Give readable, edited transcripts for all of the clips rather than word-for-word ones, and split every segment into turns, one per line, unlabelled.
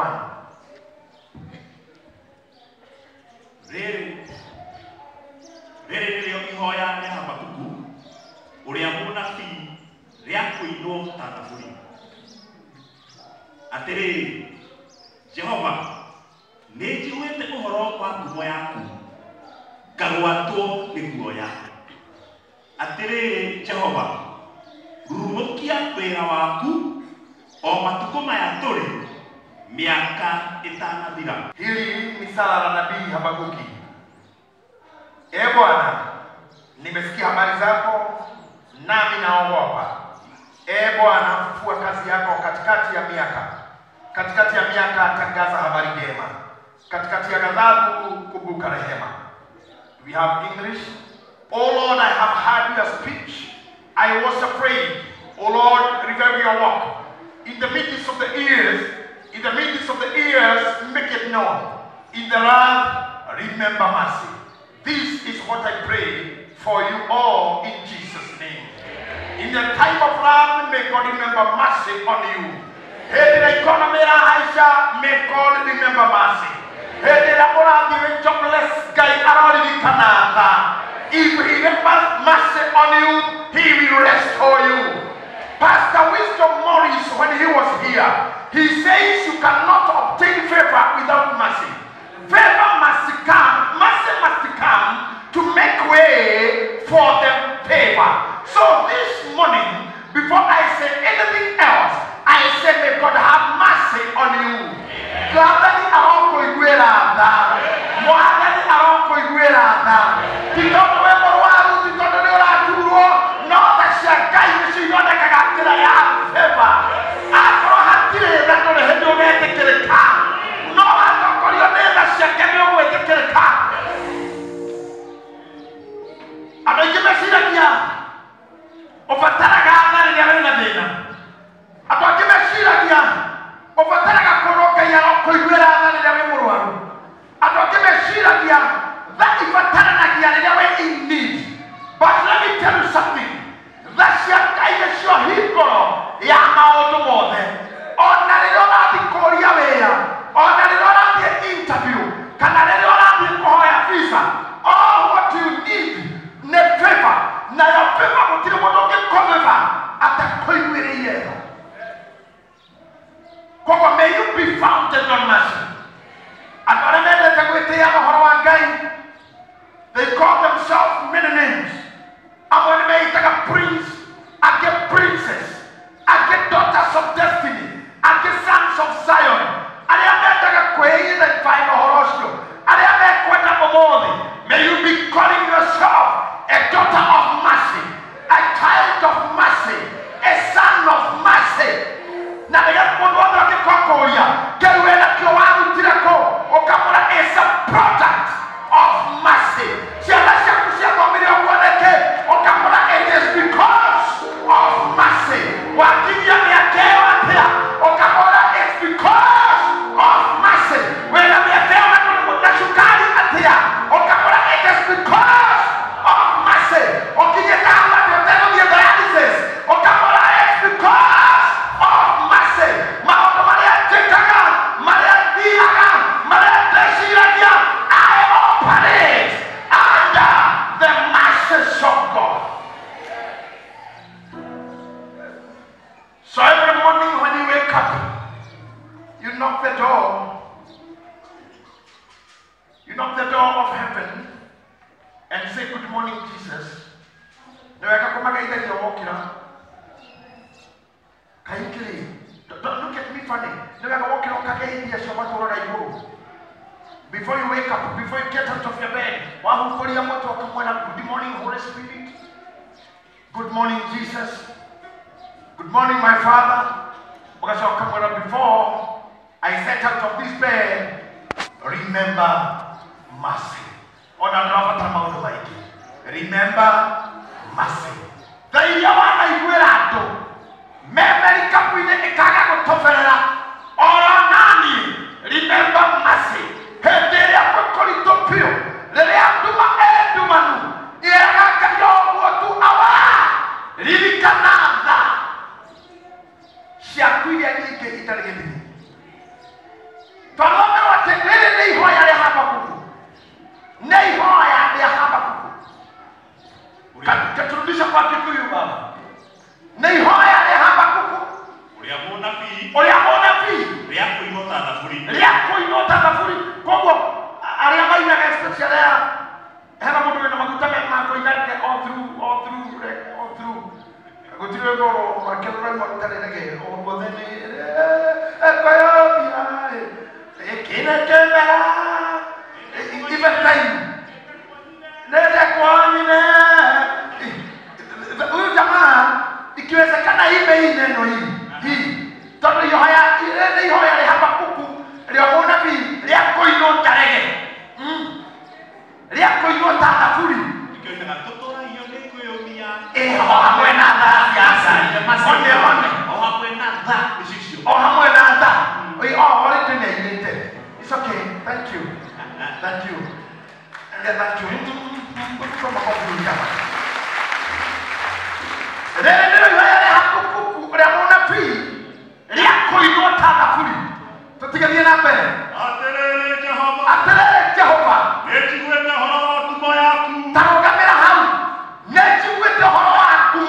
1.
Rĩrĩ nĩrĩo ihoya rĩa Habakuku ũrĩa mũnabii rĩa kũinwo ta thaburi. Atĩrĩrĩ, Jehova, nĩnjiguĩte ũhoro wa ngumo yaku, ngagwatwo nĩ guoya. Atĩrĩrĩ, Jehova, rurumũkia wĩra waku o matukũ maya tũrĩ, mĩaka ĩtanathira.
Hili ni sala la nabii Habakuki. Ee Bwana, nimesikia habari zako, nami naogopa. Ee Bwana, fufua kazi yako katikati ya miaka. Katikati ya miaka tangaza habari njema. Katikati ya ghadhabu kumbuka rehema. We have English. O Lord, I have heard your speech. I was afraid. O Lord, revive your work. In the midst of the ears, in the midst of the ears, make it known. In the wrath, remember mercy. This is what I pray for you all in Jesus' name. In the time of wrath, may God remember mercy on you. Hĩndĩ ĩrĩa economy ĩrahaica, may God remember mercy. Hĩndĩ ĩrĩa ũrathiĩ wĩ jobless, Ngai aroririkana tha. If he remembers mercy on you, he will restore you. Pastor Wisdom Morris, when he was here, he says you cannot obtain favor without mercy. Favor must come, mercy must come to make way for the favor. So this morning, before I say anything else, I say may God have mercy on you. Mwathani arokũiguĩra tha. Mwathani arokũiguĩra tha. Ti tondũ wĩ mũrwaru, ti tondũ nĩ ũraturwo, no tha cia Ngai nĩcio ithondekaga njĩra ya favor. Akorwo hatirĩ tha ndũrĩ hĩndĩ ũgetĩkĩrĩka. No watongorio nĩ tha ciake nĩ ũgwĩtĩkĩrĩka. Andũ aingĩ meciragia ũbataraga tha rĩrĩa wĩna thĩna. Andũ angĩ meciragia ũbataraga kwĩrwo Ngai arokũiguĩra tha rĩrĩa wĩ mũrwaru. Andũ angĩ meciragia tha ibataranagia rĩrĩa wĩ in need. But let me tell you something. Tha cia Ngai nĩcio hingũro ya maũndũ mothe. Ona rĩrĩa ũrathiĩ kũũria wĩra, ona rĩrĩa ũrathiĩ interview, kana rĩrĩa ũrathiĩ kũhoya visa, all what you need nĩ favor. Nayo favor gũtirĩ mũndũ ũngĩkũfavor atakũiguĩrĩire tha. Koguo may you be founded on mercy. Andũ arĩa mendete gwĩtĩĩa ũhoro wa Ngai, they call themselves many names. Amwe nĩ meitaga prince, angĩ princess, angĩ daughters of destiny, angĩ sons of Zion. Arĩa mendaga kwĩidentify na ũhoro ũcio, arĩa mekwenda ũmũthĩ, may you be calling yourself a daughter of mercy, a child of mercy, a son of mercy. Na nĩgetha mũndũ wothe angĩkũkũria kĩu wĩna kĩo warutire kũ, ũkamwĩra is a product of mercy. Ciana ciaku ciathomire ũguo nĩkĩ, ũkamwĩra it is because of mercy. Wakinyia mĩaka ĩyo atĩa, ũkamwĩra it's because of mercy. Wĩna mĩaka ĩyo na ndũrĩ na cukari atĩa, ũkamwĩra it is because of mercy. Ũkinyĩte hau atĩ ũtegũthiĩ dialysis, ũkamwĩra it's because of mercy. Maũndũ marĩa njĩkaga, marĩa thiaga, marĩa ndeciragia, I operate under the mercies of God. So every morning when you wake up, you knock the door. You knock the door of heaven and say, good morning, Jesus. Nĩ wega kũmageithagia wokĩra. Kaingĩ-rĩ, don't look at me funny. Nĩ wega wokĩra ũkageithia acio matũraga igũrũ. Before you wake up, before you get out of your bed, wahukũria mũtwe ũkamwĩra, good morning, Holy Spirit. Good morning, Jesus. Good morning, my Father. Ũgacoka ũkamwĩra, before I set out of this bed, remember mercy. Ona ndũrabatara maũndũ maingĩ. Remember mercy. Tha iria wanaiguĩra andũ me merikabu-inĩ ĩkaga gũtoberera oro nani, remember mercy. Hĩndĩ ĩrĩa kwĩ kũritũ biũ, rĩrĩa nduma ĩ ndumanu, ĩraga Ngai o ũguo tu awa, ririkana tha ciaku iria nyingĩ itarĩ gĩthimi. Rudisha kwa Kikuyu baba. Nĩ ihoya rĩa Habakuku
Ũrĩa mũnabii
ũrĩa mũnabii
rĩa kũinwo ta thaburi.
Rĩa kũinwo ta thaburi. Koguo arĩa mainaga, especially arĩa hena mũndũ wĩna maguta ma kũina all through, all through, all through, gũtirĩ rwĩmbo rwake rũrauma rũtarĩ reggae. Ũmũthĩ nĩ ekoyobia ĩkĩrekemera even time nende kwanyine. Huyu jamaa ikiwezekana imbe hii neno hii hii, tondũ ihoya nĩ ihoya rĩa Habakuku rĩa mũnabii rĩa kũinwo ta reggae, rĩa kũinwo ta thaburi.
Nĩkĩo tũtũragio nĩ kwĩyũmia.
Ĩ, o hamwe na tha cia one one.
O hamwe na tha icio.
O hamwe na tha. Ĩ, o already nĩ ainĩte. It's okay, thank you, thank you. Yeah, thank you. Kwa makofi huyu jamaa. Rĩrĩ nĩrĩo ihoya rĩa Habakuku rĩa mũnabii rĩa kũinwo ta thaburi. Tũtigathiĩ na mbere.
Atĩrĩrĩ Jehova,
Atĩrĩrĩ Jehova,
nĩnjiguĩte ũhoro wa ngumo yaku.
Tarũgamĩra hau. Nĩ njiguĩte ũhoro wa ngumo.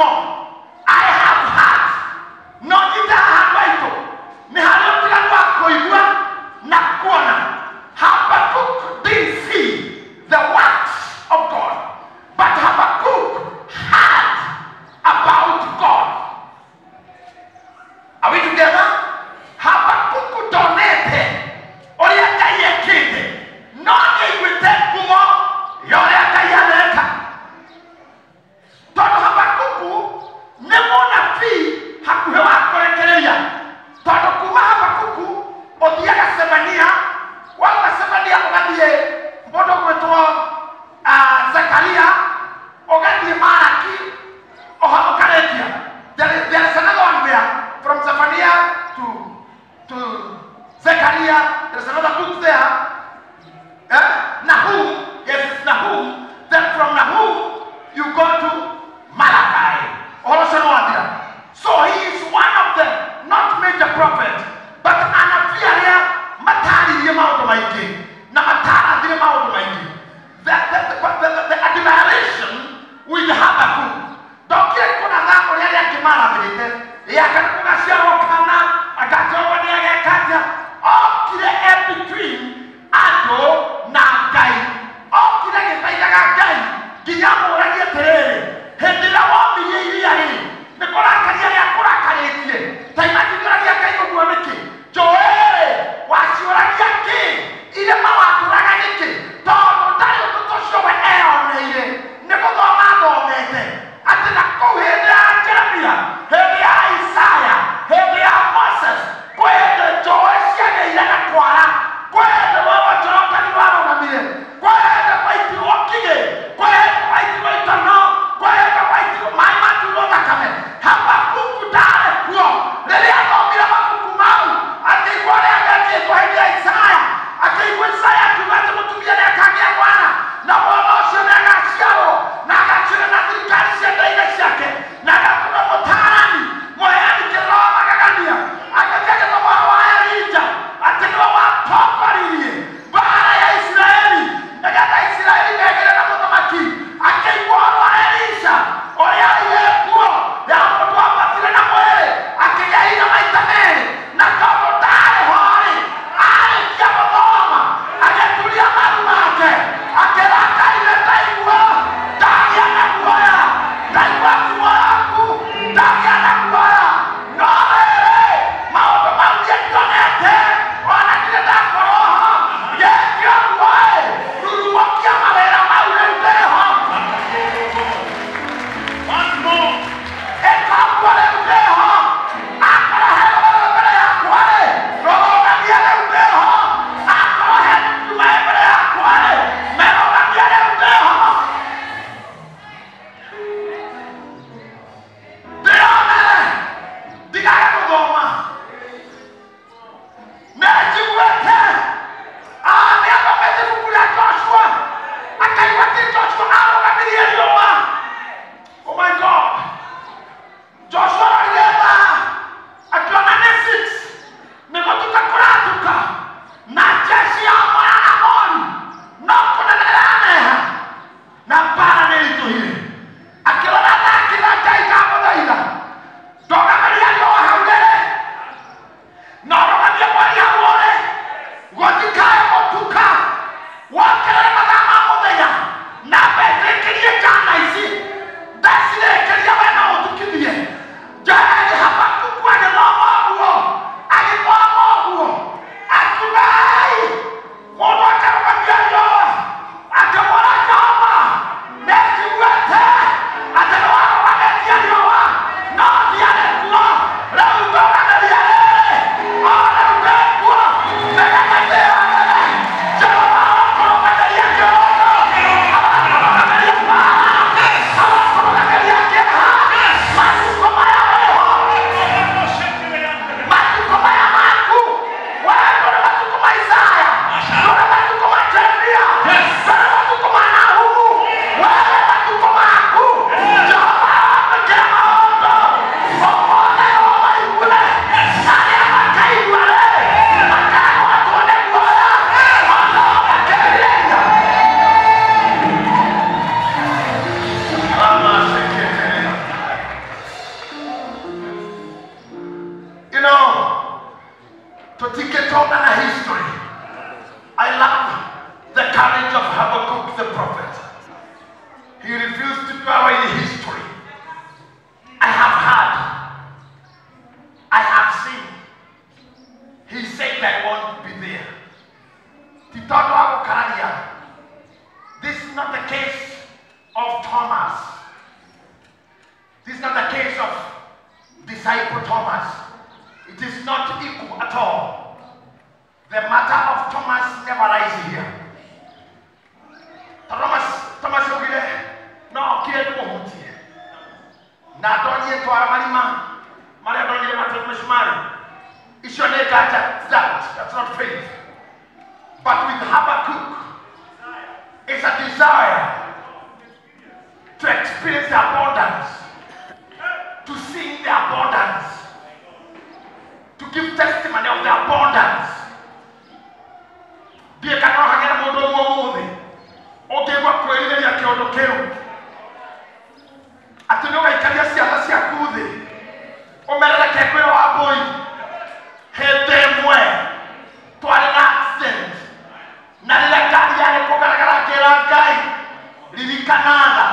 This is not the case of disciple Thomas. It is not equal at all. The matter of Thomas never rises here. Thomas augire no okire ndĩmũhutie na ndonyie twara marima marĩa ndonyire matũ mĩcumarĩ icio nĩ nganja. That's not faith. But with Habakkuk, it's a desire to experience the abundance, to sing the abundance, to give testimony of the abundance. Ndiĩ kana no hagĩre mũndũ ũmwe ũmũthĩ ũngĩigua kwĩrirĩria kĩũndũ kĩu atĩ nĩ ũgaikaria ciana ciaku thĩ ũmerere kwĩra wa mbũi hĩndĩ ĩmwe twarĩ na accident na rĩrĩa ngari yarĩ kũgaragara ngĩra Ngai ririkana tha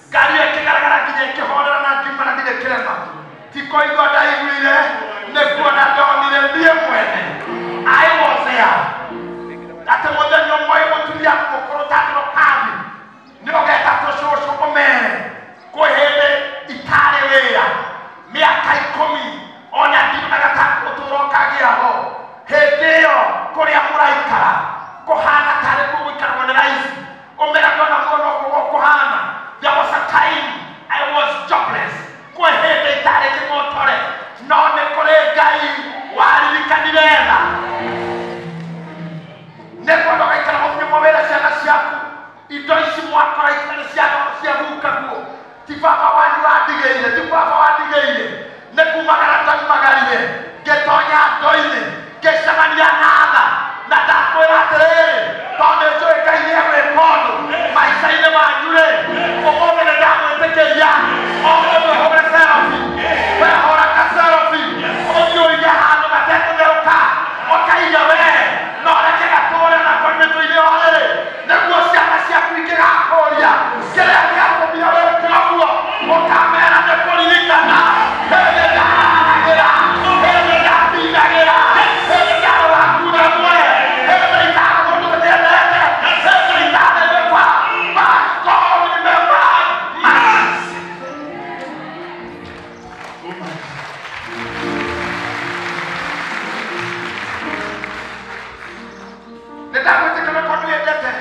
ngari ĩyo ĩkĩgaragara nginya ĩkĩhorera na ngiuma na ndirĩ kĩrema ti kũigua ndaiguire nĩ kuona ndonire niĩ mwene. I was there. Atĩ mũthenya ũmwe mũtumia mũkũrũ ta Ndũrũkathi nĩ ũgeta tũcũcũ ũmere kwĩ hĩndĩ itarĩ wĩra mĩaka 10 ona ndionaga ta ũtũũro ũkagĩa ho. Hĩndĩ ĩyo kũrĩa mũraikara kũhana tarĩ kuo gũikaragwo nĩ raici ũmera ndona muono ũguo kũhana. There was a time I was jobless. Kwĩ hĩndĩ itarĩ kĩng'otore no nĩ kũrĩ Ngai waririkanire tha. Nĩkwenda ũgaikara ũthiĩ wĩra ciana ciaku indo ici mwakora itarĩ cia guka guo ti baba wanyu wandigĩire ti baba wandigĩire nĩ kumagara ndaumagarire ngĩtonya ndo-inĩ ngĩcemania na tha na ndakwĩra atĩrĩrĩ tondũ nĩnjũĩ Ngai nĩegwĩka ũndũ maica-inĩ manyu rĩ ũmũthĩ nĩ ndamwĩtĩkĩria o mũndũ ahũre selfie wehũra ka selfie ũthiĩ ũige handũ gatekũtherũka ũkaiga wee no reke gatũre na kũrĩ mĩtwe-inĩ o rĩrĩ nĩguo ciana ciaku ingĩgakũria kĩrĩa gĩatũmire wĩke ũguo ũkamera nĩ kũririkana hĩndĩ ndaharagĩra hĩndĩ ndatinagĩra hĩndĩ ndarĩ waku rĩmwe hĩndĩ itarĩ mũndũ ũtendete hĩndĩ itarĩ rĩkwa. But God remembered mercy. Nĩndagwĩtĩkĩra tondũ wendete.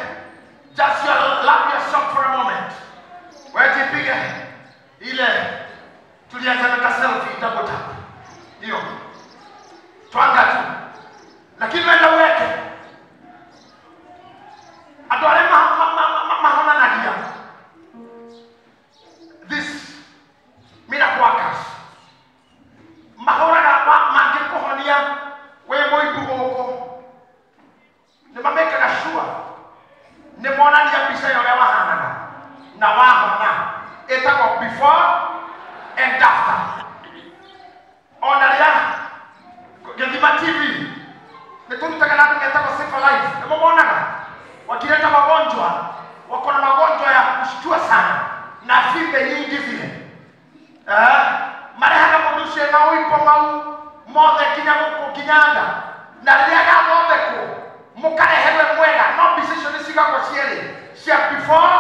Just you love yourself for a moment. Wejipige ile tulianza na selfie double tap. Hiyo. Twanga tu. Lakini wenda uweke. Andũ arĩa mahonanagia this miracle workers mahũraga mangĩkũhonia wĩ mũimbu gũkũ nĩ mamekaga sure nĩ monania mbica ya ũrĩa wahanaga na wahona ĩtagwo before and after. Ona rĩrĩa Gĩthima TV nĩ tũrutaga na andũ metagwo Safer Life nĩ mũmonaga wakileta magonjwa wako na magonjwa ya kushtua sana na vimbe nyingi zile marehaga mũndũ ũcio na ũimbo mau mothe nginya gũkũ nginya nda na rĩrĩa gathondekwo mũkareherwe mwega no mbica icio nĩ cigagwo cierĩ cia before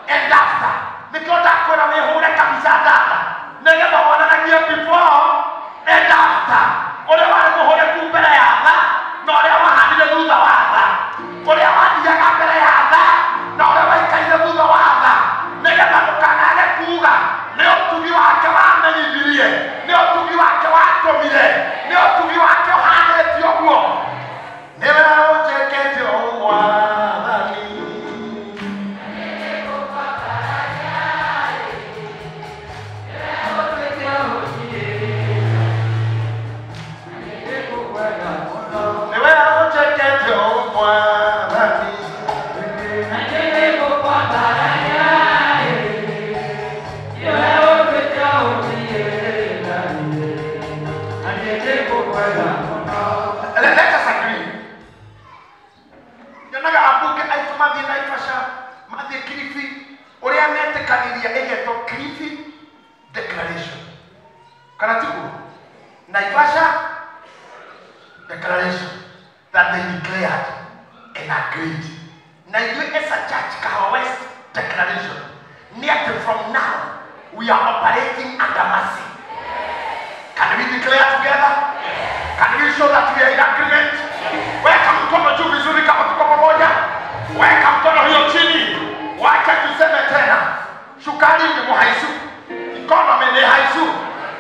and after. Nĩkĩo ndakwĩra wĩhũre kabica ndanda nĩgetha wonanagie before and after ũrĩa warĩ mũhũrĩku mbere ya tha na ũrĩa wahanire thutha wa tha ũrĩa wathiaga mbere ya tha na ũrĩa waikarire thutha wa tha nĩgetha ndũkanage kuga nĩ ũtugi wake wamenyithirie nĩ ũtugi wake watũmire nĩ ũtugi wake ũhanĩte ũguo. Nĩwe ũnjĩkĩte ũũ Mwathani. Nĩwe ũnjĩkĩte ũũ Mwathani.
Thank you.
operating under mercy. Can we declare together? Can we show that we are in agreement? Weka mkono juu vizuri kama tuko pamoja. Weka mkono hiyo chini. Wacha tuseme tena. Shukari ni muhaisu. Economy ni haisu.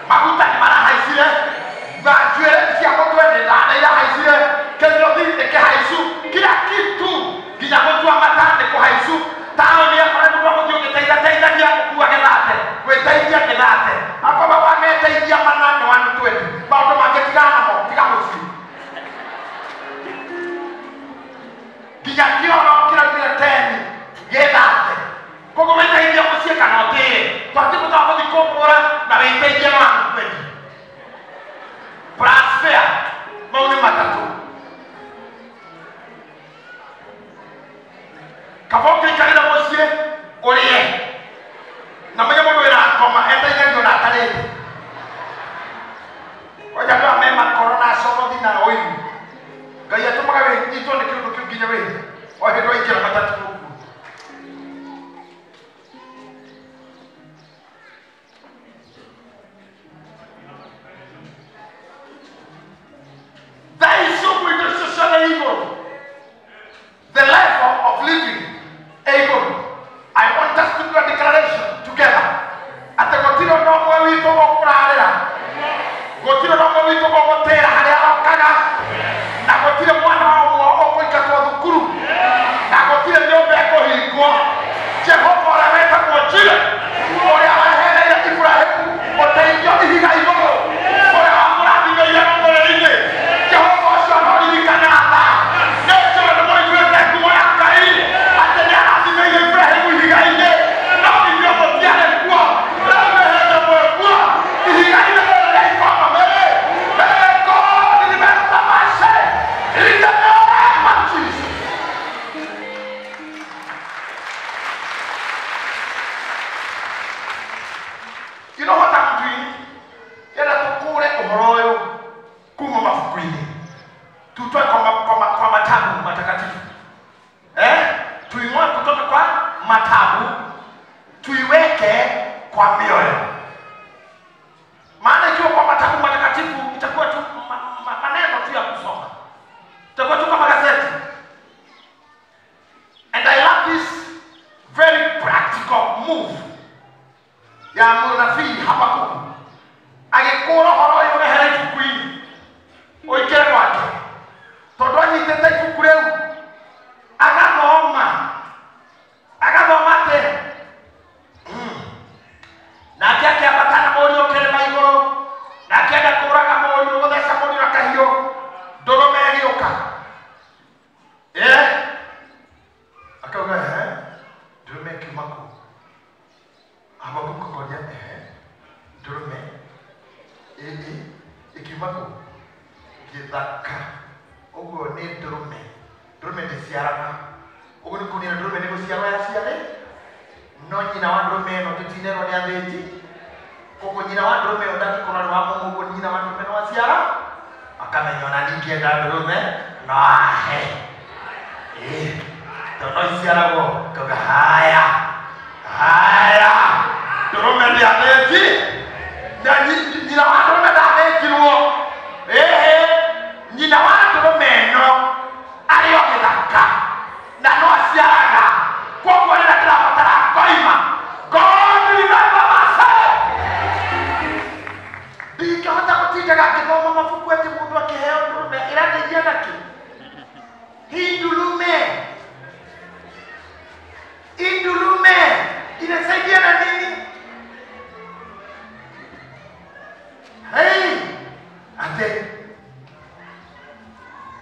Maguta ni mara haisire. Na njuere cia mutwe ni ndana ira haicire. Kĩnyũthi nĩ kĩhaicu. Kila kitu nginya gũtua mata nĩ kũhaicu. Taũni ĩkorwo mũndũ agũthiĩ ũgĩteithateithagia gũkua gĩthate, gwĩteithia gĩthate. Akorwo wameteithia mana nĩ 120. Maũndũ mangĩ tigana namo, tiga mũciĩ. Nginya kĩoro kĩraumire 10 gĩthate. Koguo wĩteithie mũciĩ kana ũtĩĩre. Twakĩbũta gũthiĩ kũmũra na wĩteithie na 120. Plus fare, mau nĩ matatũ. Kaba ũngĩikarĩra mũciĩ ũrĩe na menye mũndũ wĩna ngoma eteithagio na atarĩte. Kwanja andũ aya me makoro na cogothi na ũiru. Ngai atũmaga wĩnyitwo nĩ kĩũndũ kĩu nginya wĩhe o hĩndĩ waingĩra matatũ ũguo. Thaa ici ũguo indo icio ciothe igũrũ. The level of living igũrũ. I want us to do a declaration together. Atĩ gũtirĩ ũndũ ũmwe witũ ũkũrarĩra. Gũtirĩ ũndũ ũmwe witũ ũgũtĩra harĩa okaga. Na gũtirĩ mwana ũmwe ũkũingatwo thukuru. Na gũtirĩ nyũmba ĩkũhingwo. Jehova ũrĩa wetagwo Jire, ũrĩa wahereire Ibrahimu ũteithio ihiga igũrũ, ũrĩa wamũrathimĩire rũrĩrĩ-inĩ. Jehova ũcio aroririkana tha. Nĩ njũĩ nĩ mũiguĩte ngumo ya Ngai atĩ nĩ arathimĩire Ibrahimu ihiga-inĩ. No inyuĩ mũtiarĩ kuo. Rĩu nĩ hĩndĩ mwĩ kuo. Ihiga-inĩ rĩrĩ rĩa economy. May God remember mercy in the name of Jesus. You know what I'm doing? Ndĩrenda tũkũre ũhoro ũyũ kuma mabuku-inĩ. Tutoe kwa matabu matakatifu. Tuing'oe kutoka kwa matabu, tuiweke kwa mioyo. Maana ikiwa kwa matabu matakatifu itakuwa tu maneno tu ya kusoma. Itakuwa tu kama gazeti. And I love this very practical move ya mũnabii Habakuku. Agĩkũra ũhoro ũyũ wehere ibuku-inĩ ũikĩre gwake. Tondũ anyitĩte ibuku rĩu agathoma. Agathoma atĩ nake akĩambata na mũriũ kĩrĩma igũrũ, na akĩenda kũũraga mũriũ, gũtheca mũriũ na kahiũ, ndũrũme ĩgĩũka. Akauga ehe, ndũrũme ĩkiuma kũ? Habakuku akoria ehe, ndũrũme ĩkiuma kũ? Gĩthaka. Ũguo nĩ ndũrũme. Ndũrũme ndĩciaraga. Ũguo nĩ kuonania ndũrũme nĩ gũciarwo yaciarĩ, no nyina wa ndũrũme ĩno tũtinerwo nĩ athĩnji. Koguo nyina wa ndũrũme ĩyo ndangĩkorwo arĩ wa mũmwe, ũguo nyina wa ndũrũme no aciara. Akamenya ona ndingĩenda ndũrũme no ahe. Tondũ no iciaragwo. Akauga haya, haya, ndũrũme nĩ athĩnji. Na nyina wa ndũrũme ndathĩnjirwo. Nyina wa ndũrũme ĩno arĩ o gĩthaka na no aciaraga. Koguo rĩrĩa ndĩrabatara ngoima, God remember mercy. Ndingĩhota gũtindaga ngĩthoma mabuku atĩ mũndũ akĩheo ndũrũme ĩrandeithia nakĩ? Hii ndũrũme, hii ndũrũme inasaidia na nini? Hey, atĩ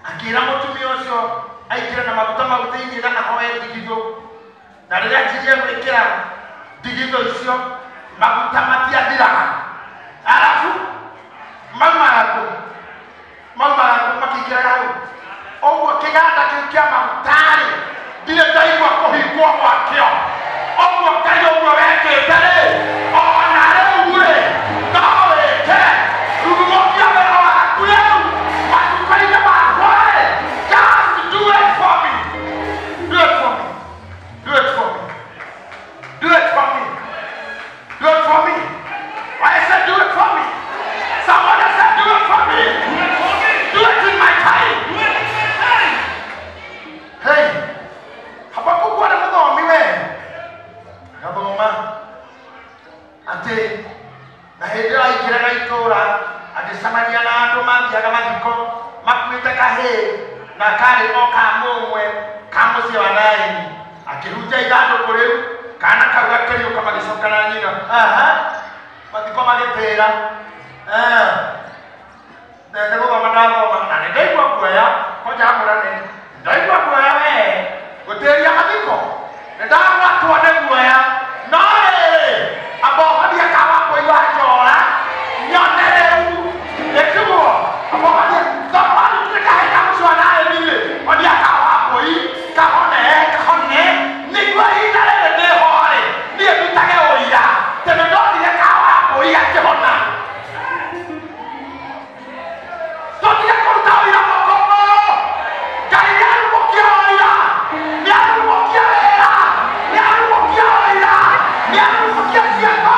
akĩra mũtumia ũcio aingĩre na maguta mau thĩinĩ na ahoe ndigithũ. Na rĩrĩa anjirie gwĩkĩra ndigithũ icio, maguta matiathiraga. Arabu maumaga kũ? Maumaga kũ makĩingĩraga hau? Ũguo kĩganda kĩu kĩa maguta-rĩ, ndirĩ ndaigua kũhingwo gwakĩo. Ũguo Ngai ũguo wekĩte rĩ, ona rĩu-rĩ, no wĩke. Rurumũkia wĩra waku rĩu, matukũ-inĩ makwa-rĩ, just do it for me. Do it for me. Do it for me. Do it for me. Do it for me. Atĩ na hĩndĩ ĩyo aingĩraga itũũra agĩcemania na andũ mathiaga mathiko makuĩte kahĩĩ na karĩ o ka mũmwe ka mũciĩ wa Naini. Akĩhunjia ithandũkũ rĩu, kana kau gakĩriũka magĩcoka na nyina. Aha, mathiko magĩtĩra. Nĩ gũthoma ndathoma na nĩ ndaigua guoya, kwanja hamwe nĩ ndaigua guoya we gũtĩria mathiko nĩ ndagwatwo nĩ guoya. No rĩrĩ, amba ũhonie kawa kũigua njora nyone rĩu ĩtiguo amba ũhonie tondũ warutire kahĩĩ ka mũciĩ wa Naini rĩ, honia kawa kũi kahone kahone nĩguo ihinda rĩrĩ ndĩho rĩ niĩ ndutage ũira atĩ nĩ ndonire kawa kũi gakĩhona. Tũtige kũruta ũira mũkũmũ. Ngai nĩarumũkia ũira, nĩarumũkia wĩra, nĩarumũkia ũira, nĩarumũkia ciĩko.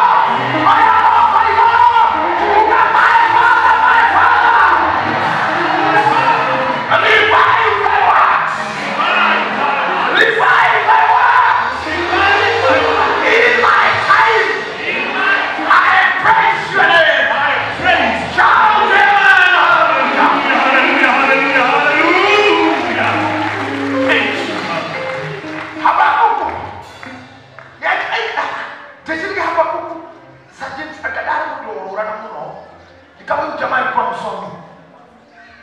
Oya moko igũrũ, uga my Father, my Father, revive thy works, revive thy works in my time. I praise your name.
I praise.
Shout amen, hallelujah.
Hallelujah, hallelujah, hallelujah. Thank you, Father.
Habakuku. Tejirige Habakuku. Sergeant akadari mũndũ ũrũraga mũno. Nikawa huyu jamaa alikuwa msomi.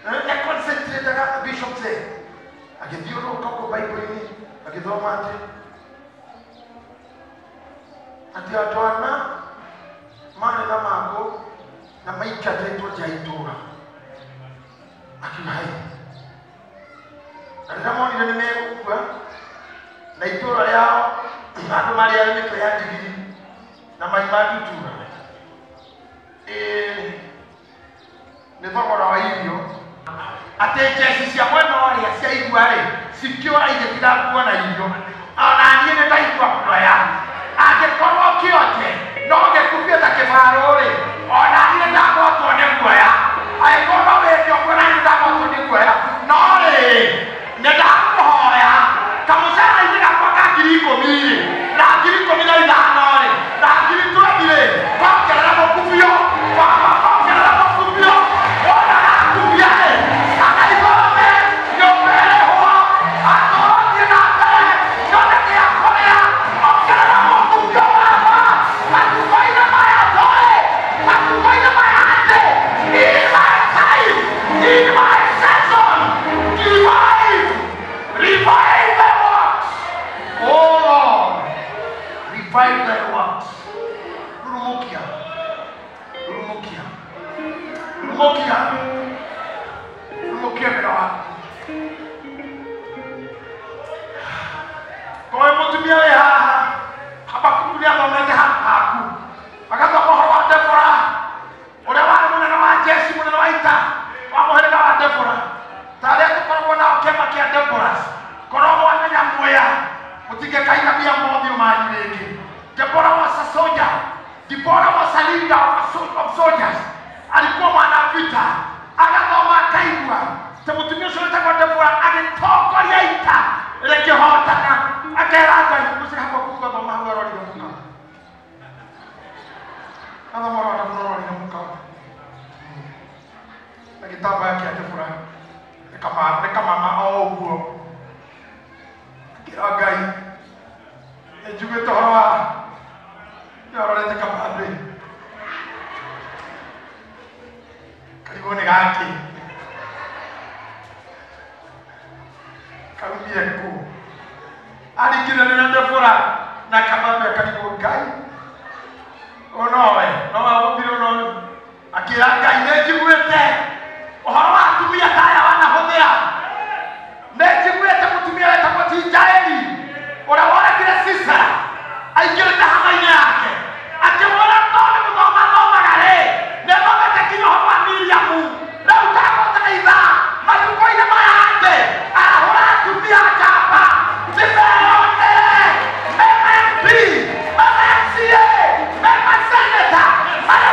Na concentrate Bishop say. Agĩthiũrũrũka ũguo Bible-inĩ, agĩthoma atĩ atĩ andũ ana marĩ na mangũ na maingatĩtwo nja ya itũũra. Akiuga hai. Na rĩrĩa monire nĩ megũkua na itũũra rĩao andũ marĩaga mĩtwe ya ndigiri na mai ma ndutura. Nĩ thogora wa irio atĩ njeci cia mwena ũrĩa cia igua rĩ cikĩũra igĩtiga kuona irio. Ona niĩ nĩ ndaigua kuoya angĩkorwo kĩonje no gĩkubie ta kĩbarũ rĩ, ona niĩ nĩ ndagwatwo nĩ guoya. Angĩkorwo no wĩke ũguo na niĩ ndagwatwo nĩ guoya. No rĩrĩ, nĩ ndakũhoya kamũcara-inĩ gakwa ka 10,000 rĩ na 15,000 rĩ na 20,000 rĩ, kongerera mũkubio baba, kongerera mũkubio. Wona gakubia rĩ, kana ithome nyũmba ĩrĩhwo atũrothiĩ na mbere nyone gĩa kũrĩa. Ongerera mũkubio baba, matukũ-inĩ maya tũrĩ, matukũ-inĩ maya atĩ in my time, in my season, revive, revive thy works. Oh Lord, revive thy works. Rurumukia, rurumukia, rurumukia, rurumukia wĩra waku. Kowe mũtumia wĩ haha, Habakuku nĩathomete handũ haku, agathoma ũhoro wa Debora ũrĩa warĩ mũnene wa jeshi, mũnene wa ita wa mũhĩrĩga wa Debora, ta arĩa tũkoragwo nao kĩama kĩa Deboras. Korwo mwamenya muoya mũtingĩkaigamia mothiũ manyu rĩngĩ. Debora was a soldier. Debora was a leader of soldiers. Alikuwa mwana vita. Agathoma akaigua ta mũtumia ũcio wĩtagwo Debora agĩtongoria ita rĩkĩhotana, akera Ngai mũciĩ Habakuku gathoma hau arorire mũka. Gathoma ũrona Debora arorire mũka. Na gĩtambaya kĩa Debora nĩkamama o ũguo. Akĩra Ngai nĩnjiguĩte ũhoro wa nĩororete kamambĩ karigwo nĩ gakĩ karumie kũ aringire na Debora na kamambĩ akarigwo Ngai ũnowe no wagũmbire ũnowe. Akĩra Ngai nĩnjiguĩte ũhoro wa atumia ta aya wanahũthĩra, nĩnjiguĩte mũtumia wetagwo Jaeli ũrĩa woragire Sisera aingĩrĩte hama-inĩ yake akĩmwĩra tondũ gũthoma thomaga rĩ nĩthomete nginya ũhoro wa Miriamu, rĩu ndagũthaitha matukũ-inĩ maya angĩ arahũra atumia njamba nĩmeyonere mema MP, mema MCA, mema seneta marĩa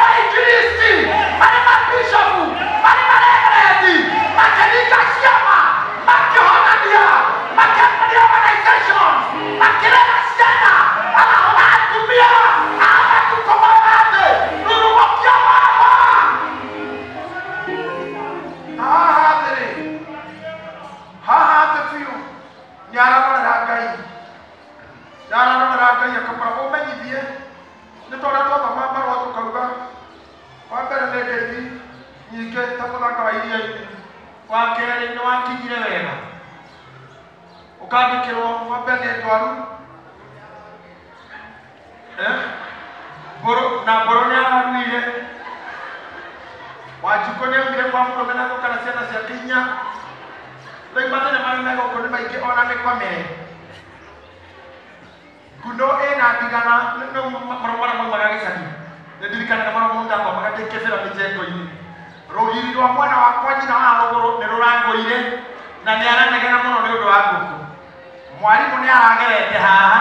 Ndĩrarutire wega ũkandĩkĩrwo ng'ombe nĩ ndwaru mbũrũ na mbũrũ nĩ araruire Wanjikũ nĩ aumire kwa mũrũme na gũka na ciana ciake inya rĩu mathĩna marĩa me gũkũ nĩ maingĩ ona mĩkomere nguno ĩna ndigana rĩu marũa marĩa maumaga gĩcagi nĩ ndirikanaga marũa mau ndathomaga ndĩ kĩbĩra mĩjengo-inĩ rũgiri rwa mwena wakwa nyina wa rũgũrũ nĩ rũrangũire na nĩ aranegena mũno nĩ ũndũ wa ngũkũ mwarimũ nĩ aragerete haha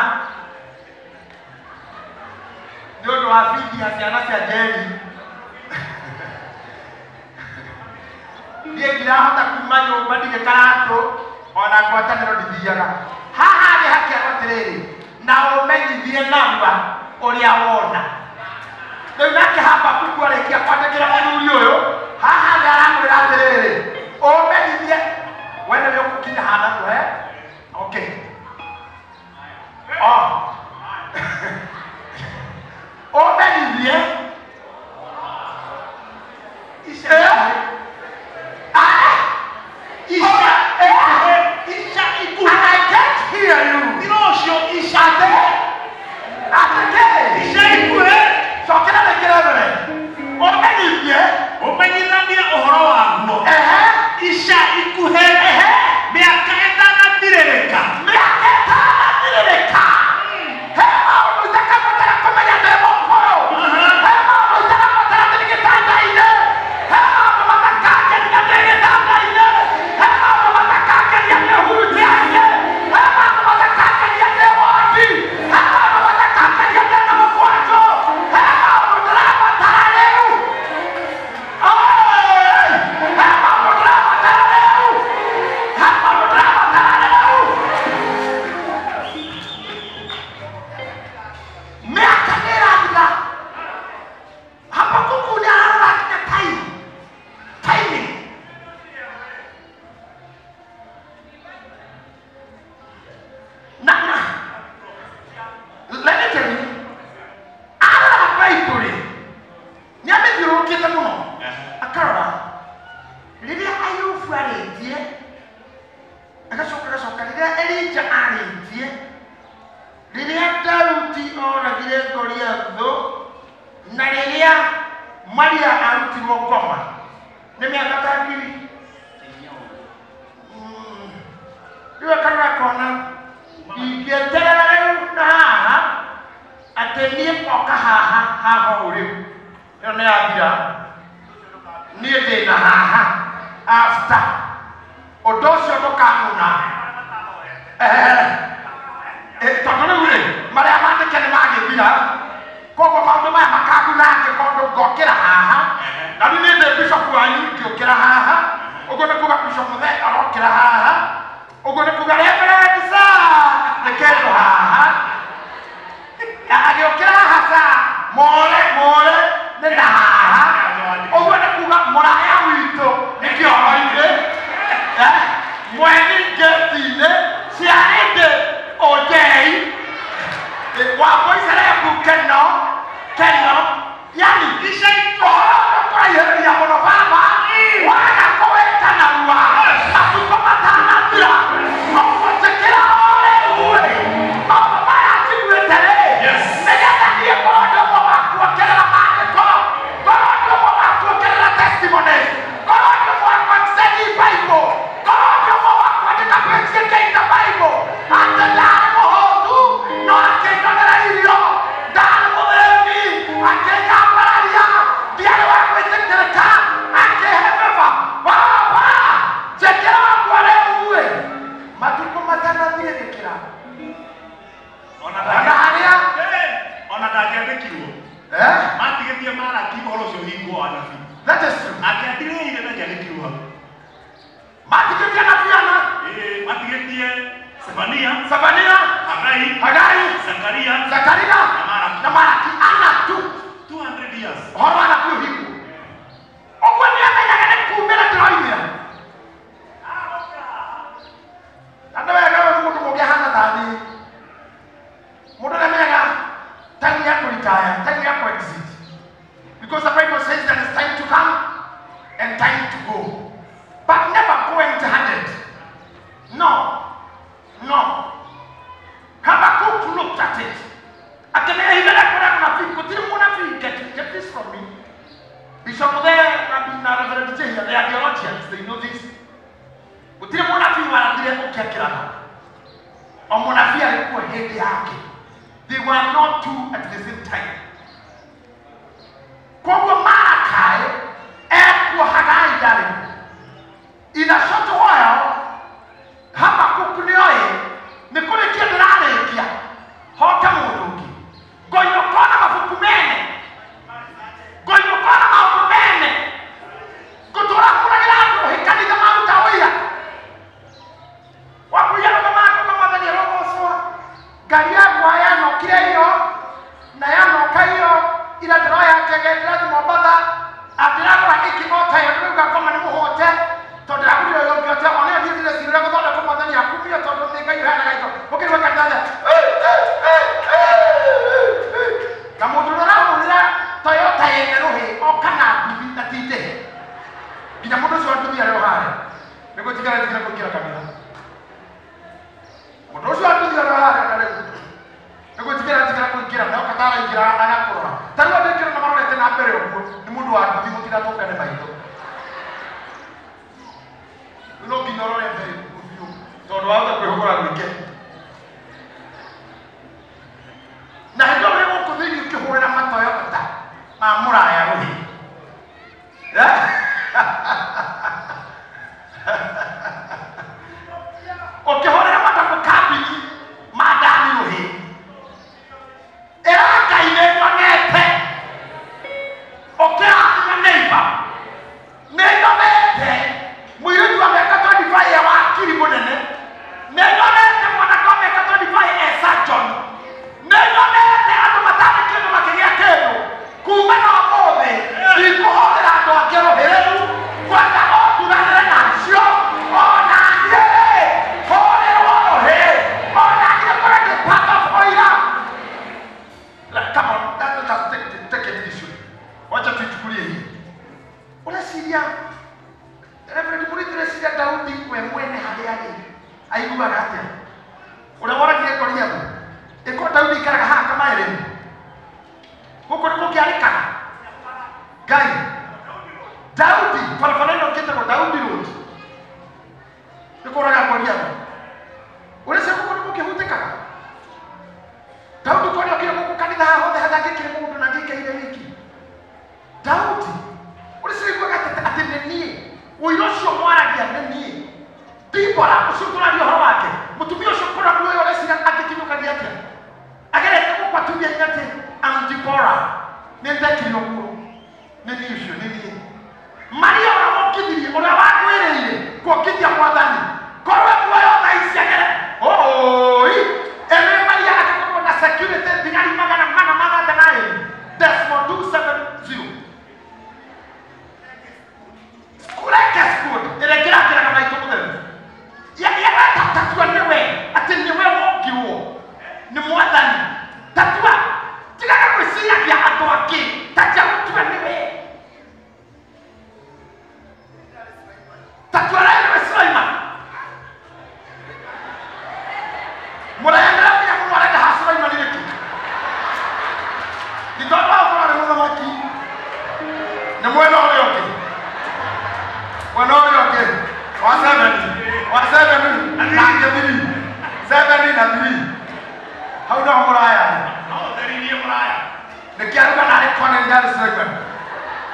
nĩ ũndũ wa bithi ya ciana cia njeri niĩ ndirahota kuma nyũmba ndirĩ karatũ ona ngwatanĩro ndithiaga haha nĩ hakĩarwo atĩrĩrĩ na ũmenyithie narua ũrĩa wona rĩu nake Habakuku arĩkia kwandĩkĩra mũthuri ũyũ haha nĩ aramwĩra atĩrĩrĩ ũmenyithie we nĩwe ũgũkinya handũ he okay oh ũmenyithie
Ica ikuhĩ.
And I can't hear you.
Thĩna ũcio ica
Ate ate
ica ikuhĩ.
cokera rĩngĩ mbere ũmenyithie
Ũmenyithanie ũhoro waguo.
ehe
Ica ikuhĩ.
ehe
Mĩaka ĩtanathirĩrĩka.
mĩaka ĩtanathirĩrĩka he maũndũ itakabatara kũmenya ndĩ mũkũrũ he maũndũ itarabatara ndĩ gĩtanda-inĩ he maũndũ matakangenia ndĩ gĩtanda-inĩ he maũndũ matakangenia ndĩ hurunjia-inĩ he maũndũ matakangenia ndĩ wondi he maũndũ matakangenia ndĩ na mũkwanjũ he maũndũ ndĩrabatara rĩu Oi! He maũndũ ndĩrabatara rĩu he maũndũ ndĩrabatara rĩu mĩaka nĩ ĩrathira Habakuku nĩ ararora nginya time timing na let me tell you arora Bible nĩ amĩthiũrũrũkĩte mũno akarora rĩrĩa Ayubu arĩtie agacoka agacoka rĩrĩa Elija arĩtie rĩrĩa Daudi oragire Goliathũ na rĩrĩa Maria arutirwo ngoma nĩ mĩaka ta ngiri rĩu akarora akona ingĩeterera rĩu na haha atĩ niĩ ngoka haha haha ũũ rĩu ĩyo nĩ yathira niĩ ndĩ na haha after ũndũ ũcio ndũkang'una tondũ rĩu rĩ marĩa mandĩke nĩ magĩthira koguo maũndũ maya makanguna angĩkorwo ndũngokĩra haha na rĩu niĩ ndĩ bishop wanyu ngĩũkĩra haha ũguo nĩ kuga bishop mũthee arokĩra haha ũguo nĩ kuga reverend sir nĩ kĩndũ haha na agĩũkĩra haha sir more more nĩ na haha ũguo nĩ kuga mũraya witũ nĩ kĩoro-inĩ mweni ngĩti-inĩ ciarĩndĩ ũnjei wambũicerebu keno keno yani
Ica ikuhĩ.
ũhoro ũkũraihĩrĩria mũno baba waga kũwĩka narua matukũ matanathira ũguo njĩkĩra o rĩu rĩ maũndũ maya njiguĩte rĩ
Yes.
nĩgetha niĩ ngorwo ndĩ ũmwe wa kuongerera maandĩko ngorwo ndĩ ũmwe wa kuongerera testimonies ngorwo ndĩ ũmwe wa kuextend Bible ngorwo ndĩ ũmwe wa kwandĩka page in the Bible atĩ ndarĩ mũhũtu no akĩndonera irio ndarĩ mũthĩni akĩnyambararia ndiarĩ wa gwĩtĩkĩrĩka akĩhe baba baba njĩkĩra wakwa rĩu ĩ matukũ matanathirĩrĩkĩra
Ona
ona harĩa
ona ndangĩandĩkirwo.
eh
Matigĩtie Malaki ũhoro ũcio ũhingwo wa anabii.
that is true
Angĩatirĩrĩire ndangĩandĩkirwo hau.
matigĩtie na biana
Ĩĩ, matigĩtie Zefania,
Zefania
Hagai,
Hagai
Zakaria
Zakaria
na Malaki.
na Malaki ana tu
200 years.
ũhoro wa nabii ũhingwo ũguo nĩ amenyaga nĩ kumĩra ndĩroimĩra na nĩ wega ũyũ nĩ mũndũ mũngĩ ahana ta niĩ mũndũ nĩ amenyaga time ya kũritaya time ya kũ-exit because the Bible says there is time to come and time to go but never go empty handed Bishop there na Reverend Jehia, they are theologians, they know this. Gũtirĩ mũnabii warathire ũkĩakĩraga. O mũnabii alikuwa hĩndĩ yake. They were not two at the same time. Koguo Malachi ekuo Hagai ndarĩ. In a short while, Habakuku nĩoĩ nĩ kũrĩkia ndĩrarĩkia hoke mũndũ ũngĩ. Ngoinũka na mabuku mene. Ngoinũka na maũndũ mene. Ngũtũra hũragĩra andũ rũhĩ kanitha maruta ũira. Wakuia rũgama na mwathani arogocwo. Ngari yakwa yanokire iyo na yanoka iyo ira ndĩroya njege ndĩrathiĩ Mombatha ndĩragũra ĩngĩ ota ĩyo ndĩrauga ngoma nĩ mũhote tondũ ndĩragũrire ũyũ ũngĩ ote ona ĩyo thiĩ ndĩrecirĩra gũthondekwo mwathani akumio tondũ nĩ Ngai ũheanaga indo. Ũkĩrigwo kanitha na mũndũ ũrĩa ũrahũrĩra Toyota yene rũhĩ oka na nduthi na ti ndĩhe nginya mũndũ ũcio wa nduthi arĩ o harĩa nĩguo tigara tigara kũingĩra kanitha. Mũndũ ũcio wa nduthi arĩ o harĩa na rĩu nĩguo tigara tigara kũingĩra na oka taraingĩra agakũrora. Ta rĩu andũ aingĩ na marorete na mbere ũguo nĩ mũndũ wa nduthi mũtigatũngane maitho. No nginya ũrore mbere ũguo biũ tondũ wahota kwĩhũgũra gwĩke. Na hĩndĩ ĩyo wĩ gũkũ thĩinĩ ũkĩhũrĩra matoyota ma mũraya rũhĩ. Ũkĩhũrĩra matakũ kambini ma ndani rũhĩ. Ĩra Ngai nĩ nyonete. Ũkĩrathima neighbor. Nĩ nyonete mũirĩtu wa mĩaka 25 ya wakiri mũnene. Nĩ nyonete mwanake wa mĩaka 25 e surgeon. Nĩ nyonete andũ matarĩ kĩndũ makĩgĩa kĩndũ. Kuma na ũmũthĩ ndikũhũrĩra andũ angĩ rũhĩ rĩu ngwenda ũturanĩre nacio ona niĩ hũrĩrwo rũhĩ ona niĩ ngorwo ndĩ part of ũira. Come on, let us take it this way. Wacha tuichukulie hii. Ũreciria Reverend Murithi, ũreciria Daudi we mwene harĩa arĩ aiguaga atĩa? Ũrĩa woragire Goliathu. Ĩkorwo Daudi aikaraga haha Kamaĩrĩ gũkũ nĩ kũngĩarĩkaga Ngai. Daudi barabara ĩno ĩtagwo Daudi Road nĩ kũraga Goliathu. Ũreciria gũkũ nĩ kũngĩhutĩkaga? Daudi korwo nĩokire gũkũ kanitha haha hothe hatangĩkire mũndũ na angĩikaire wiki. Daudi ũreciria aiguaga atĩ nĩ niĩ ũira ũcio mwaragia nĩ niĩ. Dibora ũcio tũraria ũhoro wake mũtumia ũcio kũra muoyo ũreciria angĩkinyũkagia atĩa? Agerete gũkũ atumia aingĩ atĩ am Dibora nĩ ndekire ũguo nĩ niĩ ũcio nĩ niĩ. Maria ũrĩa wokithirie ũrĩa wagwĩrĩire kuokithia mwathani korwo muoyo thaa ici agere oi ene Maria angĩkorwo na security thigari 402 470 kureke school ĩrĩa kĩrakĩraga maitũ mũtheru tatua nĩwe atĩ nĩwe wokirwo nĩ mwathani. Tatua tigaga gwĩciragia andũ angĩ tatia gũtua nĩwe. Tatua nawe nĩwe Sulaiman. Mũraendera nginya mũno arenda ha Sulaiman nĩkĩ? Nĩ tondũ wa gũkorwo arĩ mũthamaki nĩ mwena ũrĩa ũngĩ. Mwena ũrĩa ũngĩ wa 70 wa 7 na 3 7 na 3 hau noho mũraya.
No ũtheririe mũraya.
Nĩkĩ aruga narĩ kona ndarĩ Sulaiman?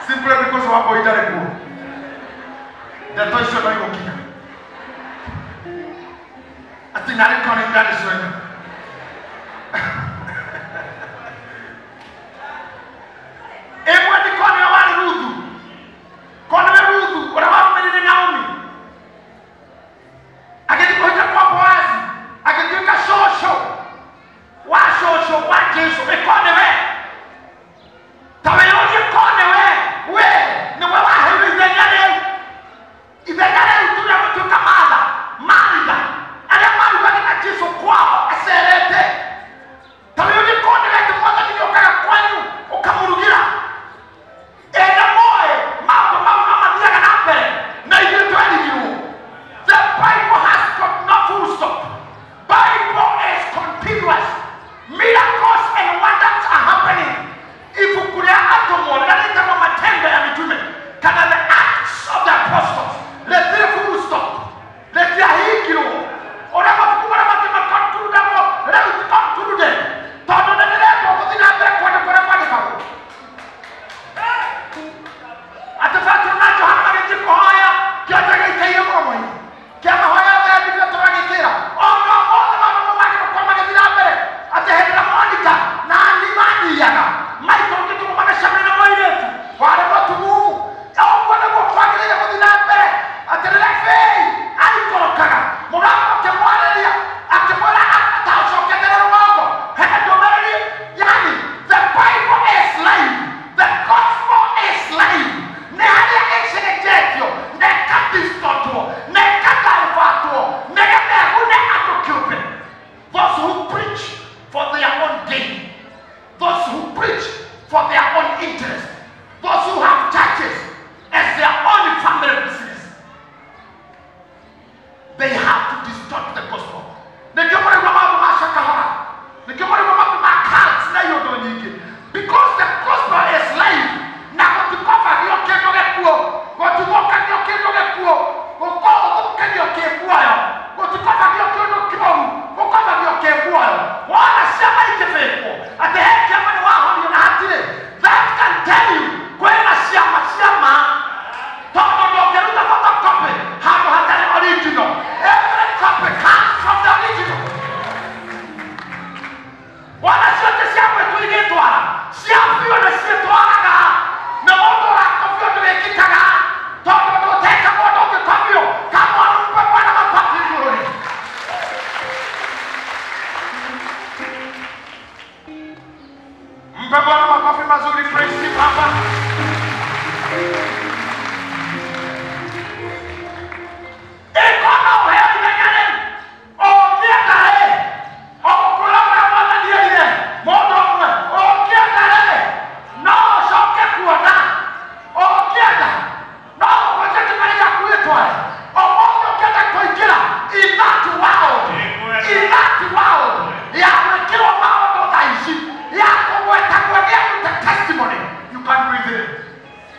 Simply because wa boy ndarĩ kuo. Ndeto icio no igũkinya atĩ narĩ kona ndarĩ Sulaiman. Ĩmwe nĩ kona warĩ Ruthu. Kona we Ruthu ũrĩa warũmĩrĩire Naomi agĩthiĩ kũhika kwa Boazi agĩtuĩka cũcũ wa cũcũ wa Jesũ. Ĩkone we ta wĩyũrie kone we we nĩwe waheirwo ithenya rĩu ithenya rĩu tu rĩa gũtuĩka Martha Maritha arĩa marugaga na Jesũ kwao acerete. Ta wĩyũrie kone we atĩ mwathani nĩũkaga kwanyu ũkamũrugĩra.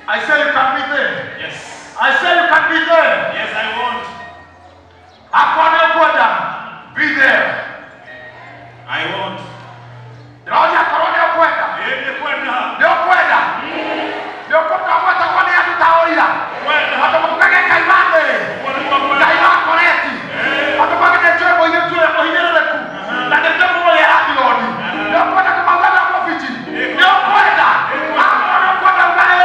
I say you can be there.
Yes.
I say you can be there.
Yes, I want.
Akorwo nĩ ũkwenda, be there.
I want.
Ndĩroria akorwo nĩ ũkwenda.
Ĩĩ nĩ kwenda.
Nĩ ũkwenda. Nĩ ũkwenda gwetagwo nĩ andũ ta ũira.
Kwenda.
Andũ makugaga Ngai wa Mary.
Ũguo nĩguo kwenda.
Ngai wa Koreti. Andũ maugaga nĩ njũĩ mũirĩtu ũrĩa mũhinyĩrĩrĩku. Na nĩ njũĩ mũrĩa Abiloni. Nĩ ũkwenda kũmauga na mũbiji. Nĩ ũkwenda. Akorwo nĩ ũkwenda uga ĩĩ.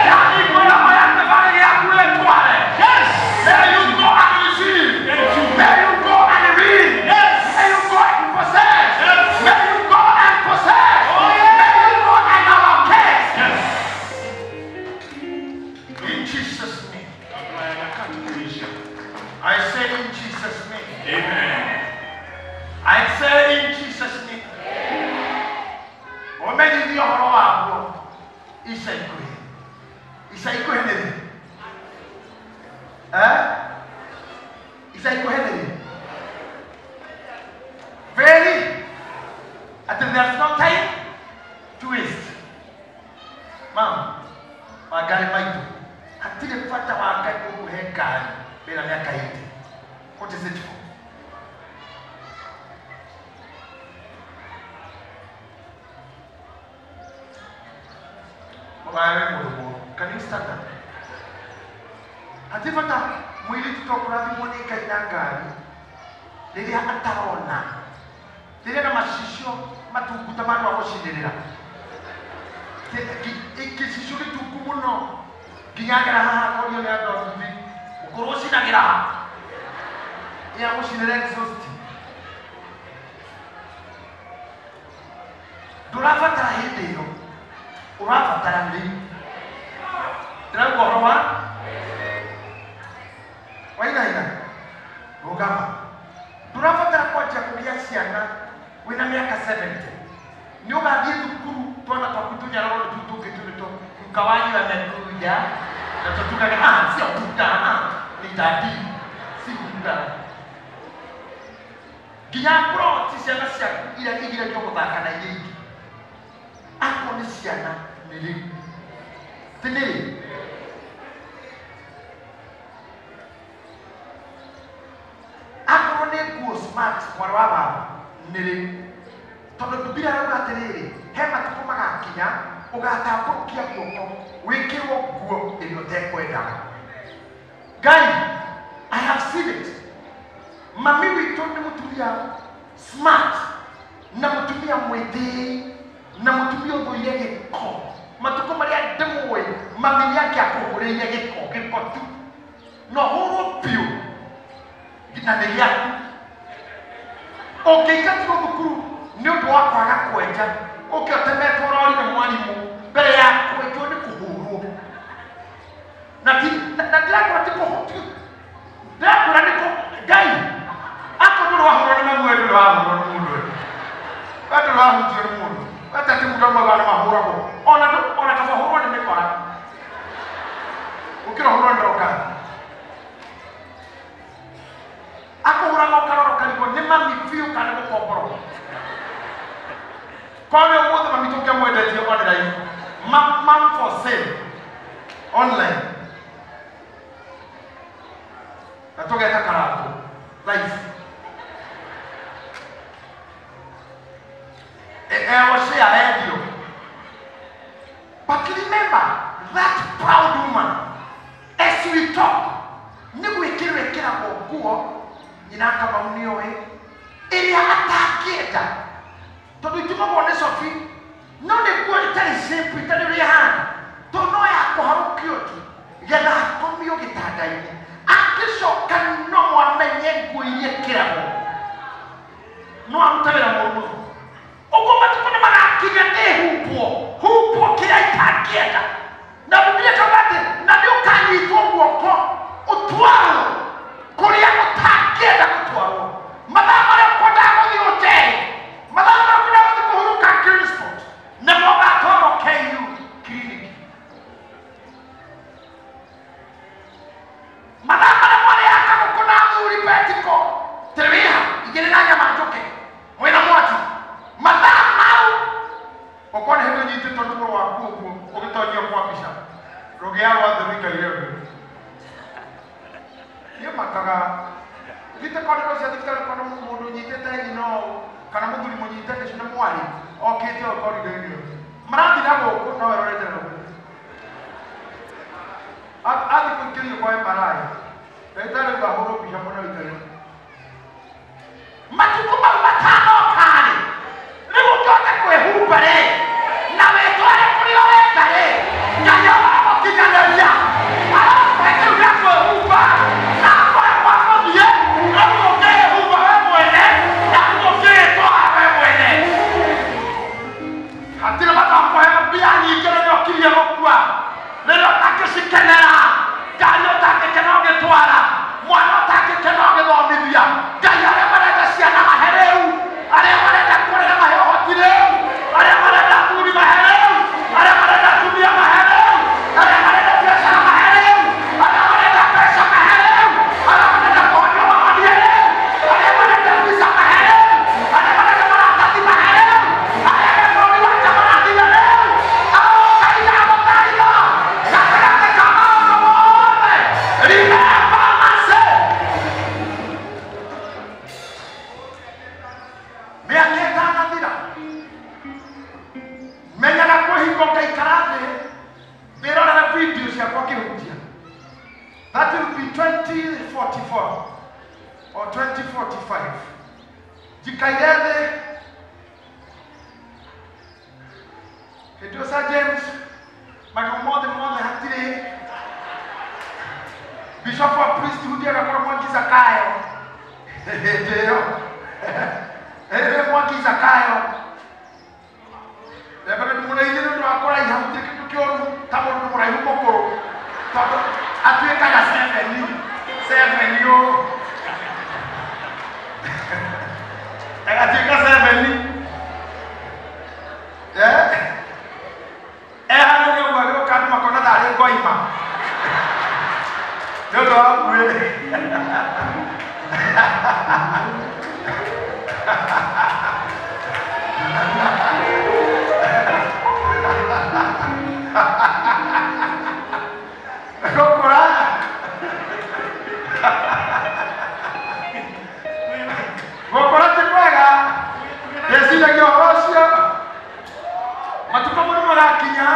Yani kwĩna maya kĩbarĩ gĩaku wĩtware.
Yes.
May you go and receive.
Thank you.
May you go and read.
Yes.
May you go and possess.
Yes.
May you go and possess.
Oh, yeah.
May you go and allocate.
Yes.
In Jesus' name.
Kabla ya nyakati kuisha.
I say in Jesus' name.
Amen.
I say in Jesus' name. Ũmenyithie ũhoro waguo ica ikuhĩ. Ica ikuhĩ nĩ rĩ? Eh? Ica ikuhĩ nĩ rĩ? Very. Until there's no time to waste. Ma'am, Wangari Maitũ, hatirĩ bata wa Ngai gũkũhe ngari wĩna mĩaka 80. What is it for? Mũgae mũndũ mũũru. Can you stand up? Hatirĩ bata mũirĩtu to kũrathimwo nĩ Ngai na ngari rĩrĩa atarona, rĩrĩa na macicio matungu ta mandũ a gũcinĩrĩra. Gĩcicio gĩtungu mũno nginya agera haha akorio nĩ andũ a nduthi, mũkũrũ ũcinagĩra ha? Ĩ agũcinĩra exhaust. Ndũrabatara hĩndĩ ĩyo, ũrabatara rĩu. Ndĩrauga ũhoro wa wainaina, rũgama. Ndũrabatara kwanjia kũgĩa ciana wĩna mĩaka 70. Nĩ ũgathiĩ thukuru twana twaku tũnyararwo nĩ tũu tũngĩ tũrĩ guka wanyu amekuja na tũtugaga ah, sio guka, ah, ni daddy, si guka. Nginya plot ciana ciaku iria igiragio gũthaka na iria ingĩ. Akorwo nĩ ciana nĩ rĩu. Ti nĩ rĩ? Akorwo nĩ nguo smart mwarĩ wa baba nĩ rĩu. Tondũ Bibilia ĩrauga atĩrĩrĩ, he matukũ magakinya ũgatambũrũkia guoko wĩkĩrwo nguo ĩrĩa ũtekwendaga. Ngai, I have seen it. Mami witũ nĩ mũtumia smart na mũtumia mwĩthĩ na mũtumia ũthũire gĩko. Matukũ marĩa ndĩmũĩ, mami nĩangĩakũhũrĩire gĩko, gĩko tu. No hũrwo biũ na nĩ gĩaku. Ũngĩingatirwo thukuru nĩ ũndũ wa kwaga kwenja, ũke ũtemetwo rori nĩ mwarimũ mbere ya kwenjwo nĩ kũhũrwo. Na ndĩrakwĩra ti kũhũrwo, ndĩrakwĩra nĩ Ngai, akorwo ndũrĩ wahũrwo nĩ mamu we ndũrĩ wahũrwo nĩ mũndũ we. We ndũrĩ wahutio nĩ mũndũ. We ta ti mũndũ amwe nĩ mahũragwo. Ona kaba ũhũrwo nĩ mĩkora. Gũkĩra ũhũrwo nĩ ndorokathi. Akũhũraga ũkarora ũkarigwo nĩ mami biũ kana gũkomborwo. Korwo ũmũthĩ mami tũngĩamwendetie online, mam for sale online. Na tũgeta karatũ live. Egũshare endio. But remember that proud woman, as we talk, nĩ gwĩkĩrwo ĩkĩragwo nguo nyina Kamau nĩoĩ ĩrĩa atangĩenda tondũ itumagwo nĩ Sophie, no nĩ nguo ĩtarĩ shape, ĩtarĩ ũrĩa ĩhana, tondũ no ya kũharũkio tu getha akomio gĩtanda-inĩ. Angĩcoka no amenye nguo iria ĩkĩragwo, no arute wĩra mũru mũno. Ũguo matukũ nĩ magakinya ndĩhumbwo, humbwo kĩrĩa itangĩenda. Na Bibilia ĩkauga atĩ na nĩ ũkanyitwo guoko ũtwarwo kũrĩa ũtangĩenda gũtwarwo. Mathaa marĩa ũkwendaga gũthiĩ hoteli, mathaa marĩa ũkwendaga gũthiĩ kũhurũka Kingsport, nĩmo ũgatwarwo KU clinic. Mathaa marĩa mwarĩaga kagũkũ na athuri petiko, tĩrĩha igĩrĩ na nyama njũke, mwĩna mwaki. Mathaa mau ũkorwo nĩ hĩndĩ ũnyitĩtwo nĩ mũrũ waku ũguo ũgĩtonyio Rũgĩarwo thĩ rũikaire ũndũ. Niĩ makaga thiĩte korido cia thibitarĩ ũkona mũndũ ũnyitĩte nyina ũũ kana mũthuri mũnyite gĩcu nĩ mwarĩ okĩte ũũ korido-inĩ ũyũ. Marathiĩ na gũkũ no erorete na gũkũ. Athiĩ kũingĩrio kwa MRI. Ndagĩtarĩ auga ahũrwo mbica mwena wa ikaire. Matukũ mau matanoka-rĩ, rĩu ũngĩhota kwĩhumba-rĩ, na wĩtware kũrĩa ũrenda-rĩ, Ngai arogũkinyanĩria. Arokũhe kĩu gĩa kwĩhumba, na akũhe gwa gũthiĩ, rĩu ũngĩĩhumba we mwene, na rĩu ũngĩĩtwara we mwene. Hatirĩ bata wa kũheo mbia nyingĩ rĩrĩa ũkirie gũkua, rĩrĩa ũtangĩcikenera, ngari ũtangĩkena ũgĩtwara, mwana ũtangĩkena ũgĩthomithia. Ngai arĩa marenda ciana mahe rĩu, arĩa marenda kũrera mahe ũhoti rĩu, arĩa marenda athuri mahe rĩu, arĩa marenda atumia mahe rĩu, arĩa marenda biacara mahe rĩu, arĩa marenda mbeca mahe rĩu, arĩa marenda kũhonio mahonie rĩu, arĩa marenda visa mahe rĩu, arĩa marenda maratathi mahe rĩu, arĩa me bũrũri wa nja marathire rĩu. Ngai ndagũthaitha gatagatĩ ka maũndũ mothe, remember mercy. Mĩaka ĩtanathira menyaga kwĩhingo ngaikara thĩ ndĩrorera video ciakwa ngĩhunjia. That will be 2044 or 2045. Njikaire thĩ hĩndĩ ĩyo Sir James magego mothe mothe hatirĩ bishop wa priesthood agakorwo Mwangi Zakayo hĩndĩ ĩyo ĩrĩ Mwangi Zakayo ndembaga ndĩmũraihi nĩ ũndũ wa kũraiha gũtirĩ kĩndũ kĩũru ta mũndũ mũraihu mũkũrũ tondũ atuĩkaga seveni seveni ũũ agatuĩka seveni eharĩria ũguo agĩũka andũ makona tarĩ ngoima nĩ ũndũ wa mwĩrĩ. Gũkũra gũkũra ti kwega, ndĩciragia ũhoro ũcio matukũ mũno magakinya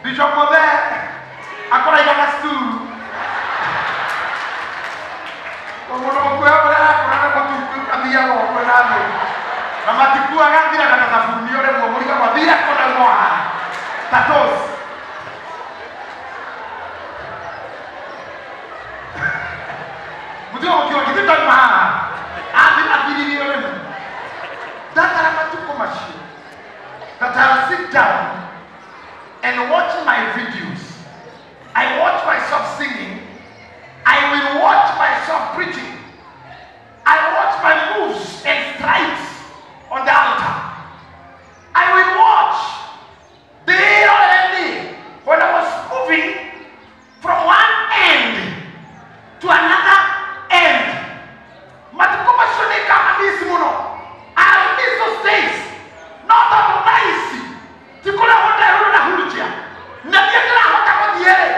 Bishop Mothe akoraiga na sturu mũndũ mũkuhe ũrĩa arakũra na mũtungu athiaga ũguo na thĩ na matikuaga athiraga na thabuni ũrĩmwe mũrigagwo athire kũna mwaha tatos. Mũtigo gũkiuga githĩ ndauma haha athiririe ũrĩmwe. Ndatara matukũ macio that I'll sit down and watch my videos. I watch myself singing. I will watch myself preaching. I watch my moves and strides on the altar. I will watch the already when I was moving from one end to another end. Matukũ macio nĩ ngama-miss mũno. I'll miss those days. No tondũ thaa ici ti kũrehwo ndehũrwo na hunjia na niĩ ndĩrahota gũthiĩ-rĩ,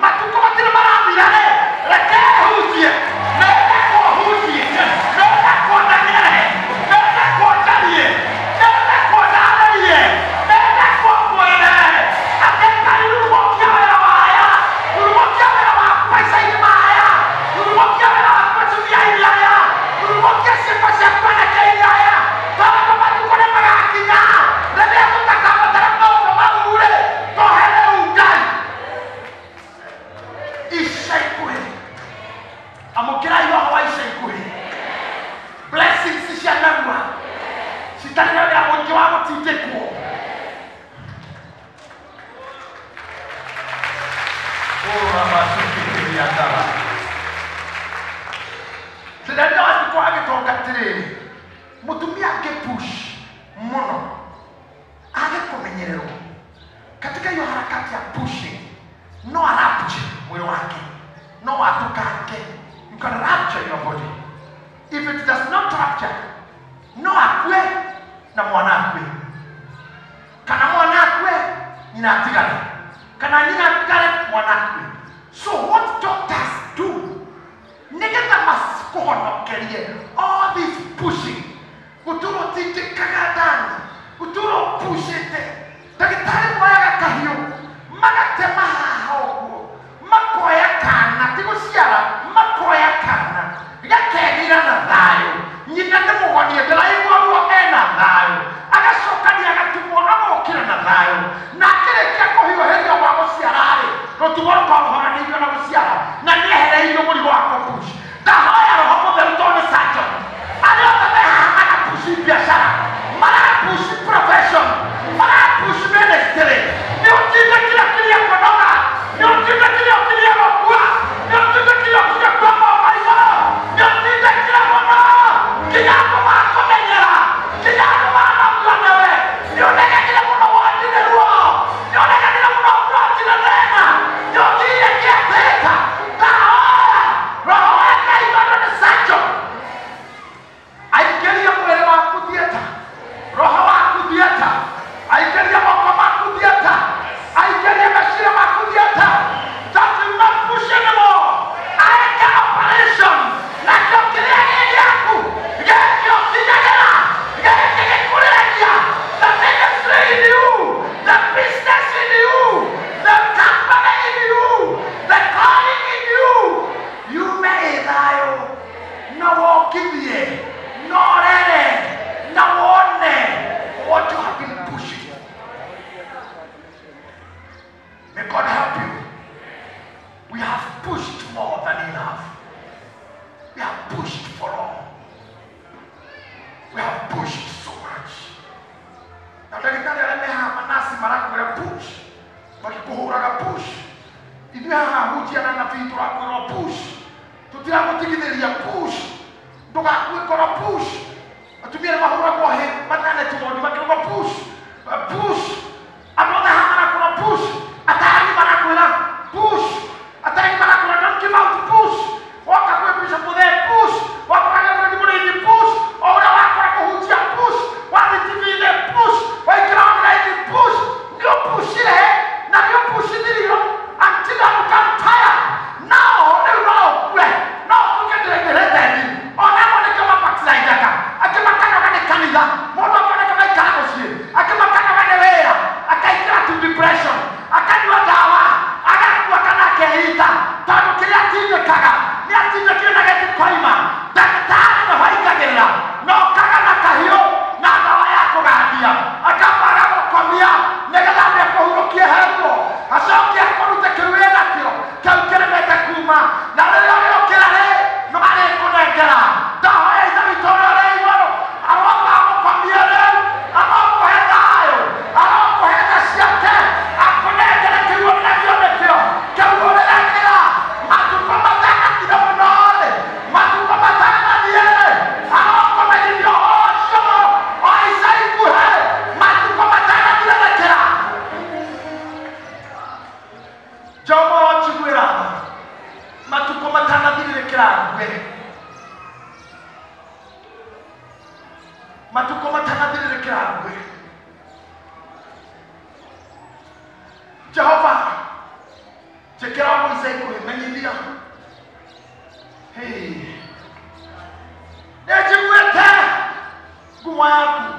matukũ matirĩ marathira-rĩ, reke hunjie, nĩndekwo hunjie, nĩndekwo ndeng'ere, nĩndekwo njarie, nĩndekwo ndarĩrie, nĩndekwo ngwĩre atĩ Ngai rurumũkia wĩra waya, rurumũkia wĩra waku maica-inĩ maya, rurumũkia wĩra waku atumia-inĩ aya, rurumũkia ciĩko ciaku anake-inĩ aya, tondũ matukũ nĩ magakinya rĩrĩa tũtakabatara maũndũ mau-rĩ, tũhe rĩu Ngai ica ikuhĩ. Amũkĩrai roho wa ica ikuhĩ, blessings cia narua citarĩ na wĩra mũingĩ wa gũtindĩkwo. Ndĩrenda wathikwo agĩtonga atĩrĩrĩ, mũtumia angĩpush mũno age kũmenyererwo katika hiyo harakati ya pushing, no arapture mwĩrĩ wake, no atũkange. You can rupture your body. If it does not rupture, no akue na mwana akue, kana mwana akue Nyina atigare. Kana nyina atigare mwana akue. So what doctors do, nĩgetha makũhonokerie all this pushing, gũtũra ũtindĩkaga ndani, gũtũra ũpushĩte, ndagĩtarĩ moyaga kahiũ, magatema haha ũguo, makoya kana, ti gũciara, makoya kana, gakegĩra na thayũ, nyina nĩ mũgonie, ndĩraigua ruo ena thayũ, agacoka nĩ agatumwo agokĩra na thayũ, na akĩrĩkia kũhiũhĩrio gwa gũciara-rĩ, rũtugo rũkorwo rũhoranĩirio na gũciara, na nĩehereirio mũrigo wa kũpush. Ndahoya Roho Mũtheru tondũ nĩ surgeon. Arĩa othe me haha marapushi biacara, marapushi profession, marapushi ministry, nĩ ũtindĩkire kĩrĩa kũnoga, nĩ ũtindĩkire ũkirie gũkua, nĩ ũtindĩkire ũkirie kuomoka igũrũ, nĩ ũtindĩkire mũno nginya andũ makũmenyera, nginya andũ manogio nĩwe, nĩ ũnegenire mũno wonire ruo, nĩ ũnegenire mũno ũrotire thĩna, nĩ ũthire kĩatĩka. Ndahoya Roho wa Ngai tondũ nĩ surgeon, aingĩrie mwĩrĩ waku theatre, roho waku theatre, aingĩrie moko maku theatre, aingĩrie meciria maku theatre, that you not push anymore. Aeke operation nakĩo kĩrĩa gĩ gĩaku gĩkĩ ũkinyagĩra, gĩkĩ gĩkũrĩragia, the ministry in you, the business in you, the company in you, the calling in you, yume ĩ thayũ na wokithie na ũrere na wone what you have been pushing. May God help you. We have pushed more than enough. We have pushed for long. We have pushed so much. Na ndagĩtarĩ arĩa me haha manasi marakwĩra push, makĩkũhũraga push. Ithuĩ haha hunjia na nabii tũrakwĩrwo push, tũtiragũtigithĩria push, ndũgakue ngoro push. Atumia nĩ mahũragwo hĩ maternity ward makĩrwo push, push. Andũ othe haha marakwĩrwo push, ataarani marakwĩra push, ataarani marakwĩra don't give out, push. Woka kwĩ Bishop Muthee push, wakora Reverend Mũrĩithi push, o ũrĩa wakora kũhunjia push, wathiĩ TV-inĩ push, waingĩra online push. Nĩ ũpushire na nĩ ũpushithirio until you become tired. Now rĩu no ũkue, no ũtuĩke ndĩrĩndĩrĩte ona amwe nĩkĩo mabakicaingaga, angĩ makanoga nĩ kanitha, mũndũ akoneka maikara mũciĩ, angĩ makanoga nĩ wĩra, akaingĩra to depression, akanyua ndawa, agakua kana akeita, tondũ kĩrĩa atindĩkaga nĩ atindĩkire na gĩtikoima. Ndagĩtarĩ nĩho aingagĩrĩra na okaga na kahiũ na ndawa ya kũgambia, akamba agagũkomia nĩgetha ambe akũhurũkie heruo, acoke akũrute kĩu wĩ nakĩo, kĩu kĩremete kuma, na rĩrĩa ũrĩũkĩra rĩ, no arĩkũnengera. Ndahoya Ithe witũ ũrĩa ũrĩ igũrũ aroka agũkomie rĩu, arokũhe thayũ, arokũhe tha ciake, akũnengere kĩu ũrĩ nakĩo nĩkĩo kĩu ũrĩragĩra. Matukũ matanathira mũno-rĩ, matukũ matanathiĩ-rĩ, arokũmenyithia ũhoro ũcio o ica ikuhĩ, matukũ matanathirĩrĩkĩra. Jehova njiguĩra tha, matukũ matanathirĩrĩkĩra ngue, matukũ matanathirĩrĩkĩra ngue. Jehova njĩkĩra ũguo ica ikuhĩ, menyithia. Hey. Nĩnjiguĩte ngumo yaku.